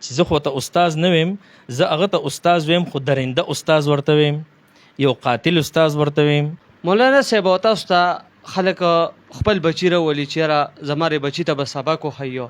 چې زه خو ته استاد نه ویم، زه هغه ته استاد ویم، خو درنده استاد ورته ویم، یو قاتل استاد ورته ویم. مولانا صاحب، او تاسو ته خلک خپل بچی راولي چې یاره زما دې بچي ته به سبق وښیو،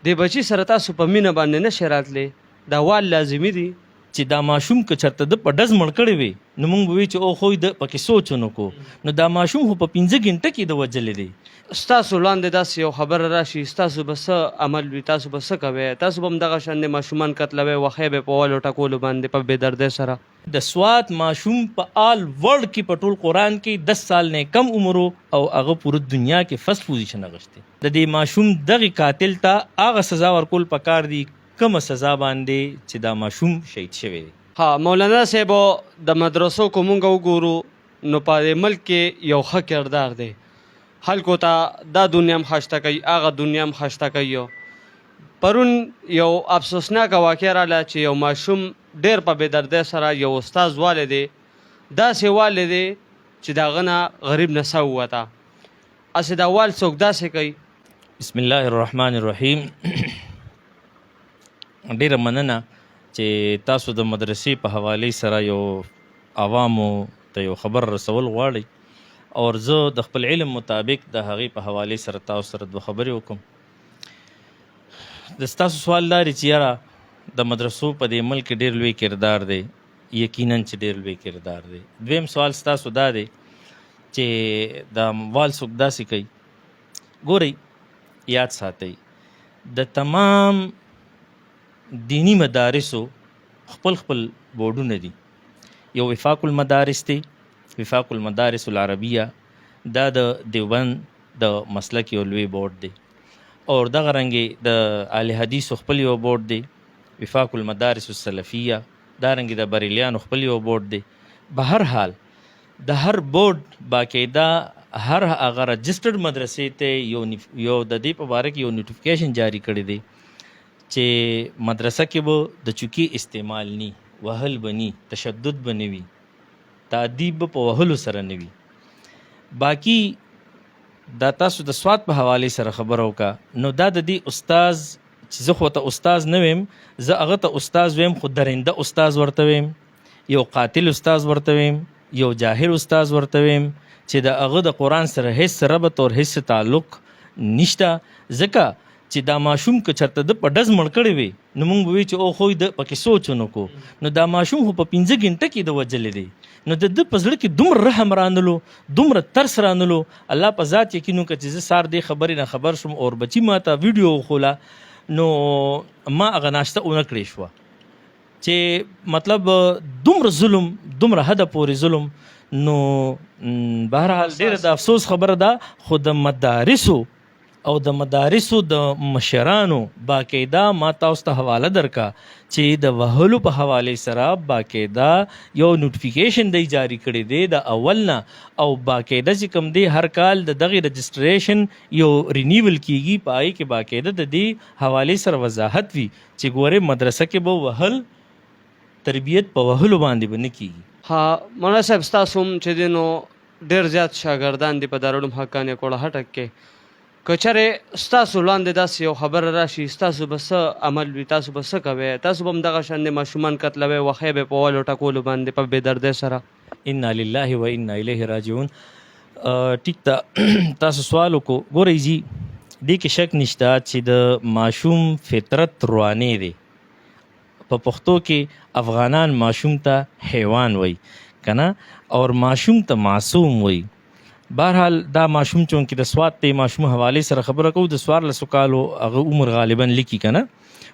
دې بچي سره تاسو په مینه باندې نه شئ راتلی؟ دا وال لازمي دي؟ چې دا ماشوم که چرته ده په ډز مړ کړی وي، نو مونږ به وی چې او خو ده پکې سوچ ونه کو، نو دا ماشوم خو په 5 ګنټه کې ده وژلی دی. ستاسو وړاندې داسې یو خبره راشي، ستاسو به څه عمل وي؟ تاسو به څه کوئ؟ تاسو به هم دغه شان د ماشومان قتلوئ، وښی به په والو ټکولو باندې په بې دردۍ سره؟ د سوات ماشوم په آل ورلډ کې، په ټول قرآن کې 10 سال نه کم عمر او هغه پوره دنیا کې فرست پوزیشن اغشتي. د دې ماشوم دغه قاتل ته هغه سزا ورکول پکار دي کومه سزا باندې چې دا ماشوم شهید شوی دی. ها مولانا صاحب، د مدرسو کو مونږ وګورو نو په دې ملک کې یو ښه کردار دی، خلکو ته دا دنیا هم ښایسته کوي، هغه دنیا هم ښایسته کوي. پرون یو افسوسناکه واقعه راله چې یو ماشوم ډېر په بې دردۍ سره یو استاد والی دی، داسې والی دی چې د هغه نه غریب نه ساه ووته. هسې دا وال څوک داسې کوي؟ بسم الله الرحمن الرحیم. ډیره مننه چې تاسو د مدرسې په حوالې سره یو عوامو ته یو خبر رسول غواړئ، او زه د خپل علم مطابق د هغې په حوالې سره تاسو سره دوه خبرې وکم. د ستاسو سوال دا دی چې یاره د مدرسو په دې ملک کې ډېر لوی کردار دی. یقینا چې ډېر لوی کردار دی. دویم سوال ستاسو دا دی چې د وال څوک داسې کوي؟ ګورئ، یاد ساتئ، د تمام دینی مدارسو خپل خپل بورډونه دي. یو وفاق المدارس دی، وفاق المدارس العربیه، دا د دیوبند د مسلک یو لوی بورډ دی، او دغه رنګې د اهل حدیثو خپل یو بورډ دی، وفاق المدارس السلفیه، دا رنګې د بریلیانو خپل یو بورډ دی. به هر حال د هر بورډ باقاعده هر هغه رجسټرډ مدرسې ته یو د دې په باره کې یو نوټیفیکیشن جاری کړی دی چې مدرسه کې به د چوکي استعمال نی، وهل به نی، تشدد به نه وي، تادیب به په وهلو سره نه وي. باقي دا تاسو د سوات په حوالې سره خبره وکړه، نو دا د دې استاد چې زه خو ته استاد نه ویم، زه هغه ته استاد ویم، خو درنده استاد ورته ویم، یو قاتل استاد ورته ویم، یو جاهل استاد ورته ویم چې د هغه د قرآن سره هیڅ ربط او هیڅ تعلق نشته، ځکه چې دا ماشوم که چرته ده په ډز مړ کړی وي، نو مونږ به وی چې او خو ده پکې سوچ ونه کو، نو دا ماشوم خو په 5 ګنټه کې ده وژلی دی. نو د ده په زړه کې دومره رحم رانلو، دومره ترس رانلو. الله په ذات یقین وکړه چې زه سار دې خبرې نه خبر شوم اور بچي ما ته ویډیو وښوله، نو ما هغه ناشته ونه کړې شوه چې مطلب دومره ظلم، دومره حده پورې ظلم. نو بهرحال ډېره د افسوس خبره ده، خو د مدارسو او د مدارسو د مشرانو باقاعده ما تاسو ته حواله درکا چې د وهلو په حوالې سره باقاعده یو نوټیفیکیشن دی جاری کړی دی د اول نه، او باقاعده چې کوم دی هر کال د دغه رجسټریشن یو رینیول کیږي، په هغې کې باقاعده د دې حوالې سره وضاحت وي چې ګوره مدرسه کې به وهل، تربیت په وهلو باندې به نه کیږي. ها مولانا صاحب، ستاسو هم چې دی نو ډېر زیات شاګردان دي په دارالعلوم حقانیه کوړه هټک کې. که چېرې ستاسو وړاندې داسې یو خبره راشي، ستاسو به څه عمل وي؟ تاسو به څه کوئ؟ تاسو به هم دغه شان د ماشومان قتلوئ، وښی به په والو ټکولو باندې په بې دردۍ سره؟ انا لله و انا الیه راجعون. ټیک ده، تاسو سوال وکړو. ګورئ جی، دې کې شک نشته چې د ماشوم فطرت روانې دی. په پښتو کې افغانان ماشوم ته حیوان وایي کنه، او ماشوم ته معصوم وایي. بهرحال دا ماشوم چونکې د سوات دی، ماشوم حوالې سره خبره کوو، د 14 کالو هغه عمر غالبا لیکي کنه،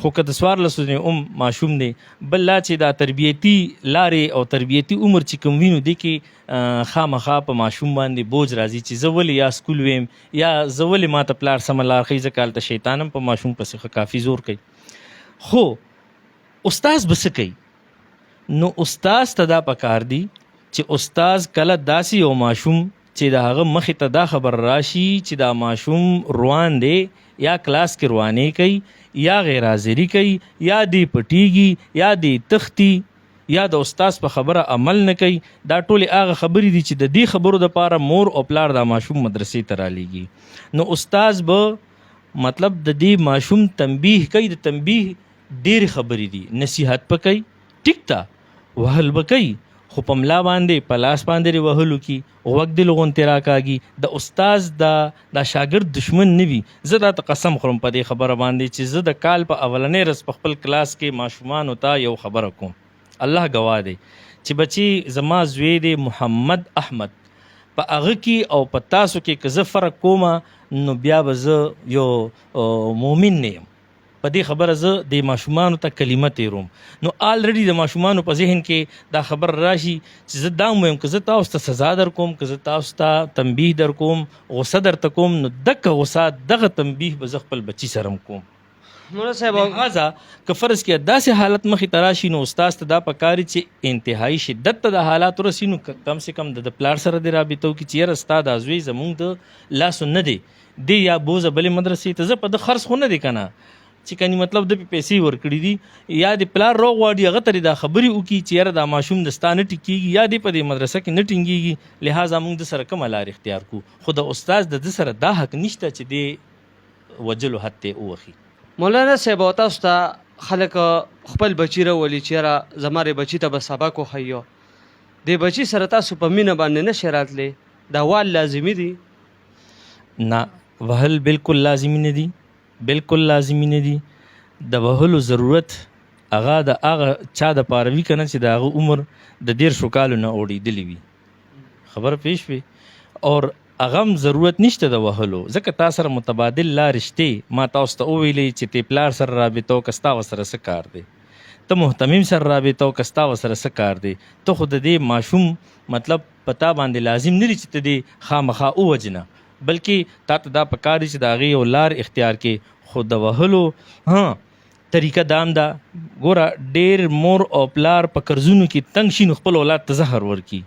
خو که د 14 نه هم ماشوم دی، بل لا چې دا تربیتي لارې او تربیتي عمر چې کوم وینو، دې کې خامخا په ماشوم باندې بوج راځي چې زه ولې یا سکول ویم یا زه ولې ماته پلار سمه لار ښیي، ځکه هلته شیطان هم په ماشوم پسې ښه کافي زور کوي. خو استاد به څه کوي؟ نو استاد ته دا پکار دی چې استاد کله داسې یو ماشوم چې د هغه مخې ته دا خبر راشي چې دا ماشوم روان دی، یا کلاس کې روانې کوي، یا غیر حاضري کوي، یا دی پټیږي، یا دی تختی، یا د استاد په خبره عمل نه کوي، دا ټولې هغه خبرې دي چې د دې خبرو دپاره مور او پلار دا ماشوم مدرسې ته رالیږي. نو استاد به مطلب د دې ماشوم تنبیه کوي. د تنبیه ډېرې خبرې دي، نصیحت به کوي، ټیک ده، وهل به کوي، خو په ملا باندې په لاس باندې دې وهلو کی، غوږ دې لغونتې راکاږي. د استاد دا دا شاګرد دشمن نه وي. زه دا ته قسم خورم په دې خبره باندې چې زه د کال په اولنۍ ورځ په خپل کلاس کې ماشومانو ته یو خبره کوم، الله ګواه دی چې بچی زما زوی دی محمد احمد، په هغه کې او په تاسو کې که زه فرق کوم نو بیا به زه یو مؤمن نه یم. په دې خبره زه د ماشومانو ته کلمه تیروم. نو آلریډي د ماشومانو په ذهن کې دا خبر راشي چې زه دا وایم، که زه تاسو ته سزا در کوم، که زه تاسو ته تنبیه در کوم، غصه درته کوم، نو دغه غصه دغه تنبیه به زه خپل بچی سره هم کوم. مولا صاحب، لہذا که فرض کې داسې حالت مخې ته راشي نو استاد ته دا پکاري چې انتهایی شدت ته د حالات ورسي، نو کم سے کم د پلار سره د رابطو کې چې یاره ستا دا زوی زمونږ د لاسو نه دی، دی یا بوزه بلې مدرسې ته، زه په ده خرڅ خو نه دی که نه چې کني مطلب د پیسې ورکړي دي، یا د پلار رو غواړي هغه ترې دا خبرې وکړي چې یاره دا ماشوم د ستا نه ټیکېږي یا دې په دې مدرسه کې نه ټینګېږي، لهذا موږ د سره کومه لار اختیار کړو. خو د استاد د ده سره دا حق نشته چې دې وجلو حد ته ووخي. مولانا صاحب، تاسو ته خلک خپل بچی راولي چې یاره زما دې بچي ته به سبق وښیو، دې بچي سره تاسو په مینه باندې نه شئ راتلی، دا وال لازمي دي؟ نه، وهل بالکل لازمي نه دي، بالکل لازمي نه دي. د وهلو ضرورت هغه د هغه چا د پاره وي که نه چې د هغه عمر د 30 کالو نه اوړېدلی وي، خبره پېښ وي، اور هغه هم ضرورت نشته د وهلو، ځکه تا سره متبادل لارې شته. ما تاسو ته وویلې چې تی پلار سره رابطه وکړه، ستا ورسره څه کار دی؟ ته مهتمم سره رابطه وکړه، ستا ورسره څه کار دی؟ ته خو د دې ماشوم مطلب په تا باندې لازم نه دي چې ته دې خامخا ووژنه، بلکې تا ته دا پکار دي چې د هغې یو لار اختیار کړې. خو د وهلو ها طریقه دام ده. ګوره، ډېر مور او پلار په قرضونو کې تنګ شي نو خپل اولاد ته زهر ورکړي،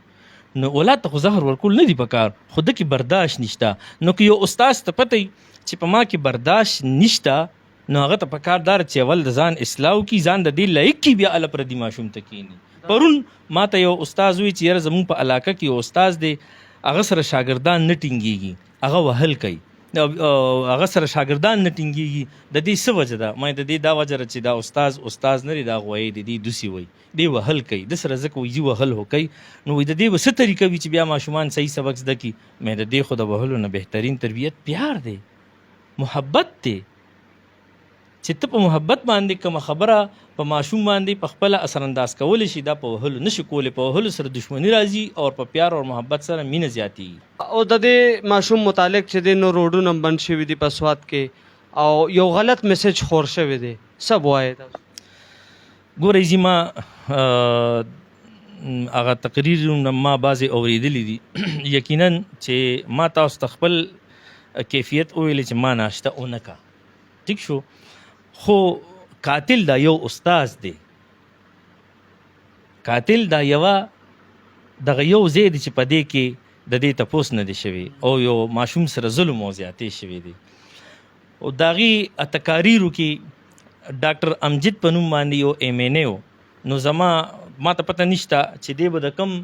نو اولاد ته خو زهر ورکول نه دي پکار، خو ده کې برداشت نشته. نو که یو استاد ته پته وي چې په ما کې برداشت نشته، نو هغه ته پکار دار چې اول د ځان اصلاح وکړي، ځان د دې لایق کړي، بیا هله پردي ماشوم ته کښېني. پرون ما ته یو استاد وویل چې یاره زموږ په علاقه کې یو استاد دی، هغه سره شاګردان نه ټینګېږي، هغه وهل کوي، هغه سره شاګردان نه ټینګېږي، د دې څه وجه ده؟ ما د دې دا وجه ده چې دا استاد استاد نه دی، دا غوایي دی، دی دوسي وایي، دی وهل کوي، د سره ځکه وایي وهل هو کوي. نو وایي د دې به څه طریقه وي چې بیا ماشومان صحیح سبق زده کړي؟ مې د دې خو د وهلو نه بهترین تربیت پیار دی، محبت دی، چې ته په محبت باندې کومه خبره په ماشوم باندې په خپله اثر انداز کولی شي، دا په وهلو نشي کولی. په وهلو سره دښمني راځي او په پیار او محبت سره مینه زیاتېږي. او د دې ماشوم متعلق چې دی نو روډونه هم بند شوي دي په سوات کې او یو غلط میسج خور شوی دی، څه به وایې تاسو؟ ګورئ زما هغه تقریرونه ما بعضې اورېدلي دي، یقینا چې ما تاسو ته خپل کیفیت وویلې چې ما ناشته ونه کا، ټیک شو، خو قاتل دا یو استاد دی، قاتل دا یوه دغه یو ځای دی چې په دې کې د دې تپوس نه دی شوی او یو ماشوم سره ظلم او زیاتې شوی دی. او د هغې تقاریرو کې ډاکټر امجد په نوم باندې یو ایم این ای و، نو زما ما ته پته نشته چې دی به د کوم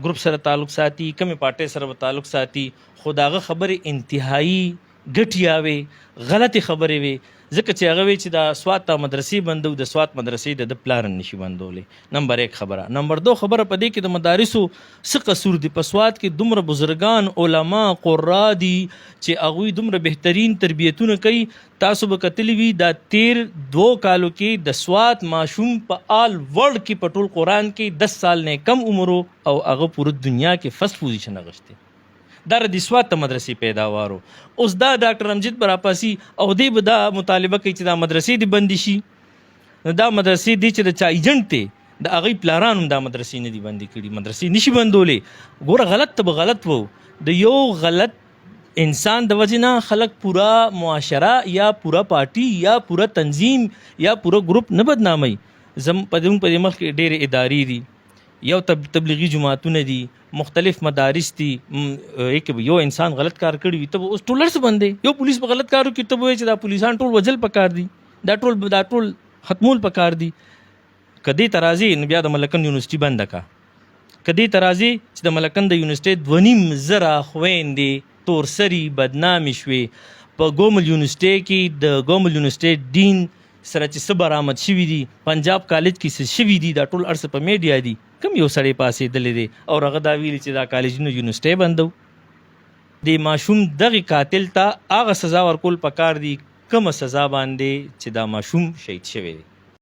ګروپ سره تعلق ساتي، کومې پارټۍ سره به تعلق ساتي، خو د هغه خبرې انتهایی ګټیا وې، غلطې خبرې وې، ځکه چې هغه وی چې د سوات ته مدرسې بندو، د سوات مدرسې د ده پلار نشي بندولی. نمبر 1 خبره. نمبر 2 خبره، په دې کې د مدارسو څه قصور دی؟ په سوات کې دومره بزرګان، علما، قرا دي چې هغوی دومره بهترین تربیتونه کوي. تاسو به کتلی وي دا تیر 2 کالو کې د سوات ماشوم په آل ورلډ کې په ټول قرآن کې 10 سال نه کم عمر او هغه پوره دنیا کې فرست پوزیشن اخیستی. دا د سوات ته مدرسې پیداوارو. اوس دا ډاکټر امجد به راپاسي او دی به دا مطالبه کوي چې دا مدرسې دې بندې شي. نو دا مدرسې دي چې د چا ایجنټ دی، د هغوی پلاران هم دا مدرسې نه دي بندې کړي، مدرسې نشي بندولی. ګوره غلط ته به غلط وو، د یو غلط انسان د وجې نه خلک پوره معاشره یا پوره پارټي یا پوره تنظیم یا پوره ګروپ نه بدناموي. په دې مخ کې ډېرې ادارې دي، یو تبلیغي جماعتونه دي، مختلف مدارس دي. یک یو انسان غلط کار کړی وي ته به اوس ټول هر څه بندې، یو پولیس به غلط کار وکړي ته به وایې چې دا پولیسان ټول وژل پکار دي، دا ټول ختمول پکار دي. که دې ته راځې نو بیا د ملکند یونیورسټي بنده که. که دې ته راځې چې د ملکند د یونیورسټۍ 2,500 خویندې تورسري بدنامې شوې، په ګومل یونیورسټۍ کې د ګومل یونیورسټۍ ډین سره چې څه برآمد شوي دي، پنجاب کالج کې څه شوي دي، دا ټول هر څه په میډیا دي. کوم یو سړی پاڅېدلی دی او هغه دا ویلي چې دا کالجونه یونیورسټۍ بندو؟ د ماشوم دغه قاتل ته هغه سزا ورکول پکار دي کومه سزا باندې چې دا ماشوم شهید شوی دی.